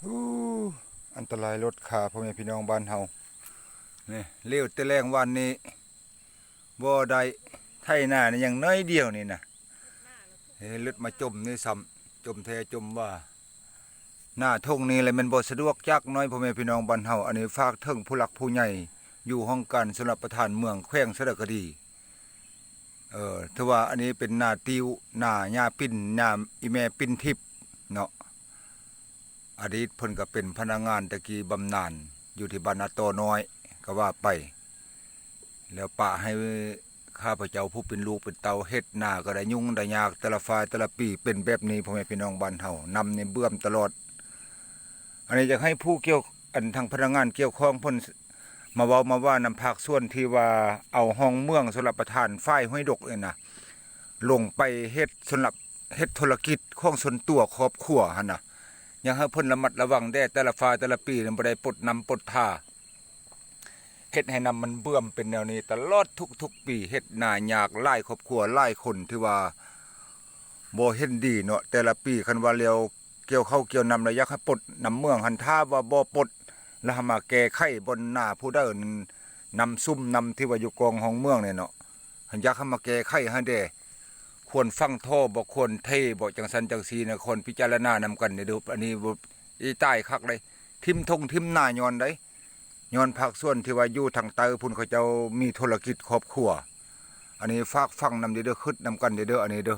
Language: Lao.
ອູ້ ອັນຕະລາຍລົດຂາພໍ່ແມ່ພີ່ນ້ອງບ້ານເຮົາ. ນີ້ ເລວແຕ່ແລງວານນີ້ບໍ່ໄດ້ ໄຖນານີ້ຍັງໜ້ອຍດຽວນີ້ນະ. ເອີ ລົດມາຈົມນີ້ຊ້ຳ ຈົມແທ້ຈົມວ່າ. ໜ້າທົ່ງນີ້ແຫຼະແມ່ນບໍ່ສະດວກຈັກໜ້ອຍ ພໍ່ແມ່ພີ່ນ້ອງບ້ານເຮົາ. ອັນນີ້ຝາກເຖິງຜູ້ຫຼັກຜູ້ໃຫຍ່ຢູ່ຫ້ອງການຊົນລະປະທານເມືອງ ແຂວງສາລະຄະດີ. ເອີ ຖືວ່າອັນນີ້ເປັນໜ້າຕິວ ໜ້າຍ່າປິ່ນ ໜ້າອີ່ແມ່ປິ່ນທິບເນາະ. ອະດີດເພິ່ນກໍເປັນພະນັກງານແຕ່ກີ້ບຳນານ ຢູ່ທີ່ບ້ານນາຕໍນ້ອຍກໍວ່າໄປ. ແລ້ວປະໃຫ້ຂ້າພະເຈົ້າຜູ້ເປັນລູກເປັນເຕົ້າເຮັດນາກໍໄດ້ຫຍຸ້ງໄດ້ຍາກ ແຕ່ລະຝ່າຍແຕ່ລະປີເປັນແບບນີ້ ພໍ່ແມ່ພີ່ນ້ອງບ້ານເຮົາ. ນ້ຳນີ້ເບື່ອມຕະຫຼອດ. ອັນນີ້ຢາກໃຫ້ຜູ້ກ່ຽວ ອັນທາງພະນັກງານກ່ຽວຂ້ອງເພິ່ນມາເວົ້າມາວ່ານຳພາກສ່ວນທີ່ວ່າເອົາຮ່ອງເມືອງຊົນລະປະທານຝ່າຍຫ້ວຍດົກນີ້ນະ ລົງໄປເຮັດຊົນລະ ເຮັດທຸລະກິດຂອງສ່ວນຕົວຄອບຄົວຫັ້ນນະ. ຢາກໃຫ້ເພິ່ນລະມັດລະວັງແດ່ ແຕ່ລະຝາແຕ່ລະປີນີ້ບໍ່ໄດ້ປົດນ້ຳປົດທ່າ ເຮັດໃຫ້ນ້ຳມັນເບື່ອມເປັນແນວນີ້ຕະຫຼອດທຸກໆປີ. ເຮັດນາຍາກ ຫຼາຍຄອບຄົວຫຼາຍຄົນທີ່ວ່າບໍ່ເຫັນດີເນາະ. ແຕ່ລະປີຄັນວ່າແລ້ວກ່ຽວເຂົ້າກ່ຽວນ້ຳແລ້ວ ຢາກໃຫ້ປົດນ້ຳເມືອງຫັ້ນ ຖ້າວ່າບໍ່ປົດ ແລ້ວເຮົາມາແກ້ໄຂບ່ອນນາຜູ້ໃດ ນ້ຳຊຸມ ນ້ຳທີ່ວ່າຢູ່ກອງຮ່ອງເມືອງນີ້ເນາະ ຫັ້ນຢາກໃຫ້ມາແກ້ໄຂໃຫ້ແດ່. ຄວນຝັງທໍ່ບໍ ຄວນເທບໍ ຈັ່ງຊັ້ນຈັ່ງຊີ້ນະ ຄວນພິຈາລະນານຳກັນເດີ. ອັນນີ້ບໍ່ ອີຕາຍຄັກເດ້ ຖິ້ມທົ່ງຖິ້ມນາຍ້ອນໃດ ຍ້ອນພາກສ່ວນທີ່ວ່າຢູ່ທາງໃຕ້ພຸ້ນ ເຂົາເຈົ້າມີທຸລະກິດຄອບຄົວ. ອັນນີ້ຝາກຝັງນຳເດີ ຄຶດນຳກັນເດີ ອັນນີ້ເດີ.